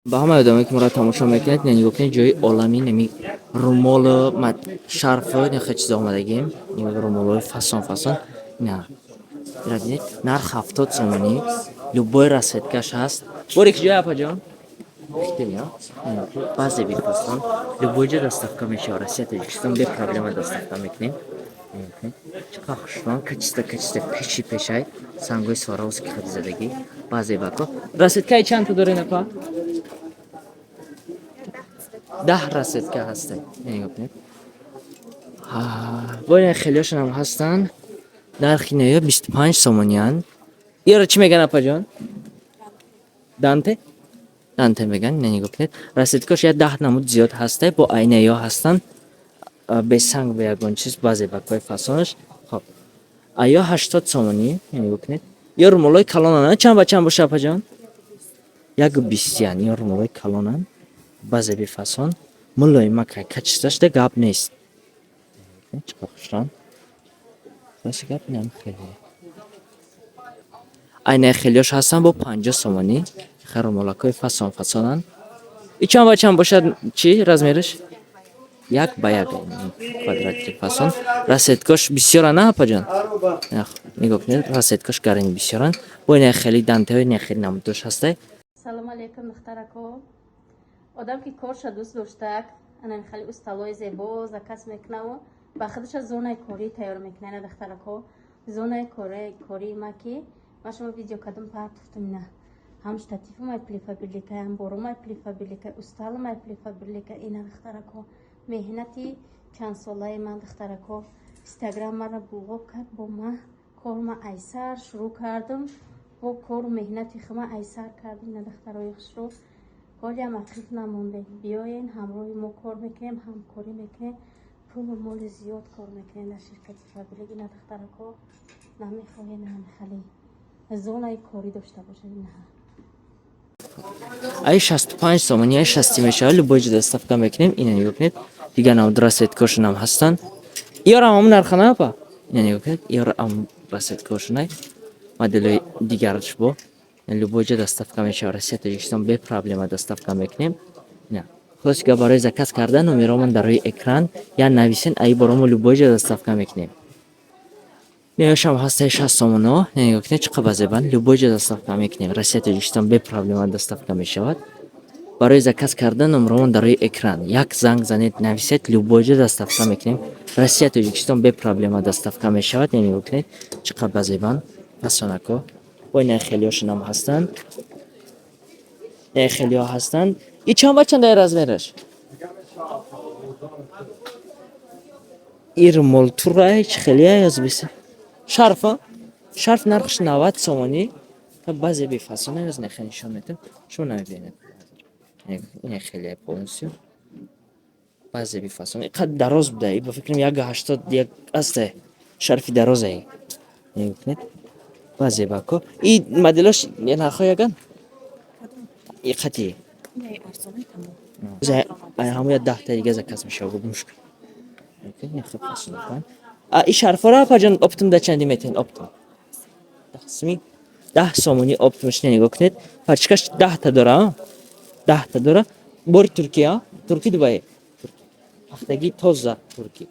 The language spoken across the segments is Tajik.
Ба ҳамаи одамое, ки моро тамошо мекунед, нигоҳ кунед, ҷои олами нами румолу шарфу нехе чизо омадагим. Румолҳои фасон фасон. На, бинед, нарх 70 сомонӣ, любой расцветкаш ҳаст. Бори ки ҷои, апаҷон? Баъзе бифасон, любой ҷо доставка мешавад. Россия, Тоҷикистон без проблема доставка мекунем. Чӣ қадр хушрон, качество, качество пеши пешай, сангои Сваровски хади задагӣ. Баъзе бако расцветкаи чандта дорен, апа? 10 расцветка ҳаста. Нигоҳ кунед, бо ина хелиошонам ҳастанд. Нархи ноё 25 сомониянд. Иёро чӣ меган, апаҷон? Данте, данте меган. Ина нигоҳ кунед, расцветкош я 10 намуд зиёд ҳаста. Бо айнаё ҳастанд, бесанг, бе ягон чиз, баъзе бакҳои фасонаш. Хоб, ая 80 сомонӣ. Нигоҳ кунед, ё румолҳои калонанд. Чанд ба чанд боша, апаҷон? 1 20-ян. Ё румолҳои калонанд, баъзе бифасон, мулоимака, качествоаш да гап нест. Чӣ қадр хушрон. Хулоси гап, инам хеле айнаи хелиош ҳастанд, бо 50 сомонӣ. Румолакҳои фасон фасонанд. И чанд ба чанд бошад? Чӣ размераш? 1 ба 1 квадрати фасон. Расцветкош бисёранд, на, апаҷон? Нигоҳ кунед, расцветкош гарани бисёранд. Бо ина хеле дантаҳои, ина хеле намуддош ҳастай. Салому алейкум, духтарако. Одам ки корша дӯст доштак, анами хеле усталои зебо заказ мекунаву ба худша зонаи корӣ тайёр мекуна. Ина, духтарако, зонаи кории ма, ки ма шумо видео кардам, партуфтум. Ина ҳам штативумай Плифаберлика, ҳам боромай Плифаберлика, усталумай Плифаберлика. Ина, духтарако, меҳнати чандсолаи ман. Духтарако, Инстаграм маро булғоб кард, бо ма корма айсар шурӯъ кардам, бо кору меҳнати хума айсар кардам. Ина, духтарои хушрӯ, ҳолиам ақиб намондем. Биёен, ҳамроҳи мо кор мекунем, ҳамкорӣ мекунем, пулу моли зиёд кор мекунем дар ширкати Фаберлик. Ина, духтарако, намехоҳем ҳамихали зонаи корӣ дошта бошед? Ина. Ай 65 сомонӣ, ай 60 мешавад, любой ҷо доставка мекунем. Ина нигоҳ кунед, дигар намуд расцветкошонам ҳастанд. Иёрам ҳамун нархана, апа? Ина нигоҳ кунед, иёра ам расцветкошонай, моделҳои дигараш. Бо любой ҷо доставка мешавад, Россия, Тоҷикистон без проблема доставка мекунем. Ина, хулоси гап, барои заказ кардан номеромон дар рӯи экран, я нависен, аи боромо любой ҷо доставка мекунем. Неёшам ҳастаи 60 сомоно. Нигоҳ кунед, чӣ қадр зебанд. Любой ҷо доставка мекунем, Россия, Тоҷикистон без проблема доставка мешавад. Барои заказ кардан номеромон дар рӯи экран, як занг занед, нависед, любой ҷо доставка мекунем. Россия, Тоҷикистон без проблема доставка мешавад. Нигоҳ кунед, чӣ қадр зебанд, фасонако. Бо ина хелиошонам ҳастанд, хелиҳо ҳастанд. И чанд ба чанд ай размераш? И румолтурай, чӣ хелия язбиса? Шарфа, шарф нархш 90 сомонӣ. Баъзе бефасона аз нехе нишон медиҳам, шумо намебинед. Ина хеле полностью баъзе бефасон, иқадр дароз буда, ба фикрам 1,81 аста. Шарфи дарозае, нигоҳ кунед, баъзе бако. И моделош нархҳо яган и қати ҳамоя 10-та дига заказ мешава, мушкил. И шарфҳоро, апаҷон, оптом да чанди метавонед? Оптом 10 суми, 10 сомонӣ оптомш. Нигоҳ кунед, пачкаш 10-та дора, 10-та дора. Бори Туркия, турки, Дубай, пахтагии тоза, туркӣ.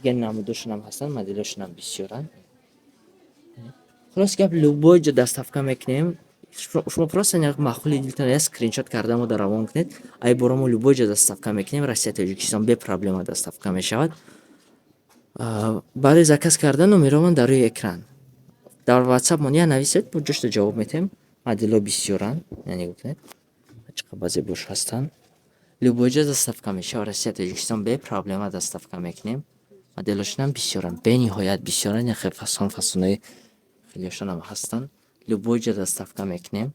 Дигар намудошонам ҳастанд, моделошонам бисёранд. Хулоси гап, любой ҷо доставка мекунем. Шумо просто маъқули дилтон я скриншот карда мода равон кунед, ай бора мо любой ҷо доставка мекунем. Россия, Тоҷикистон без проблема доставка мешавад. Барои заказ кардан номеромон дар рӯи экран, дар ватсап мон я нависед, бо ҷошта ҷавоб метиҳем. Моделҳо бисёранд, нигоҳ кунед, чӣ қадр зебош ҳастанд. Любой ҷо доставка мешавад, Россия, Тоҷикистон без проблема доставка мекунем. Моделошонам бисёранд, бениҳоят бисёранд, яхе фасон фасонаи хелиошонам ҳастанд. Любой ҷо доставка мекунем.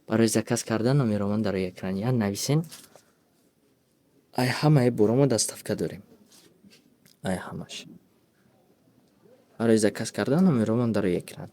Барои заказ кардан номеромон дар рӯи экран, я нависен, ай ҳамаи бора мо доставка дорем, ай ҳамаш. Барои заказ кардан номеромон дар рӯи экран.